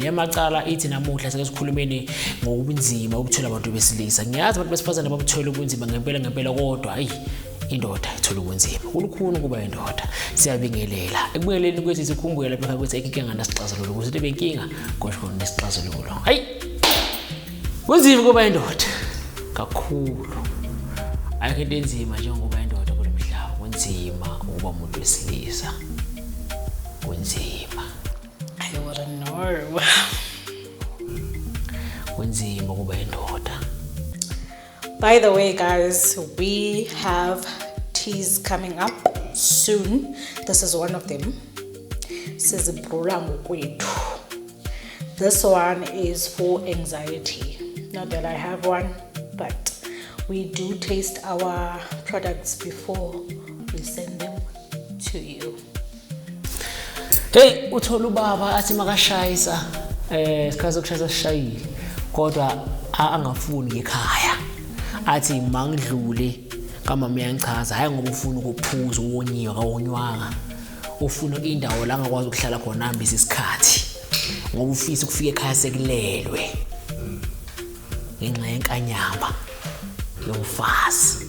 Leyamacala ithi namuhla sike sikhulumeni ngobunzima obuthola abantu besilisa. Ngiyazi abantu besifazane babuthola ubunzima ngempela ngempela, kodwa ayi, indoda ithola ubunzima. Kulukhuni ukuba indoda. Siyabingelela. Ekubingeleleni kwethu sikhumbule lapha ekhaya ukuthi ayikho inkinga nasixazululo. Ukuze ibe inkinga kusho khona nesixazululo. Hayi, kunzima ukuba indoda kakhulu. Ayikho into enzima njengokuba indoda kulo mhlaba. Kunzima ukuba umuntu wesilisa, kunzima. I wouldn't know. Kunzima ukuba indoda. By the way, guys, we have teas coming up soon. This is one of them. Sizibrula ngokwethu. This one is for anxiety. Not that I have one, but we do taste our products before we send them to you. Hey, uthola ubaba athi makashayisa, isikhathi sokushayisa sishayile, kodwa angafuni ekhaya, athi mangidlule kamama uyangichaza. Hayi, ngoba ufuna ukuphuza, uwonyiwa kawonywanga, ufuna indawo la angakwazi ukuhlala khona hambise isikhathi, ngoba ufisa ukufika ekhaya sekulelwe ngenxa yenkanyamba yomfazi.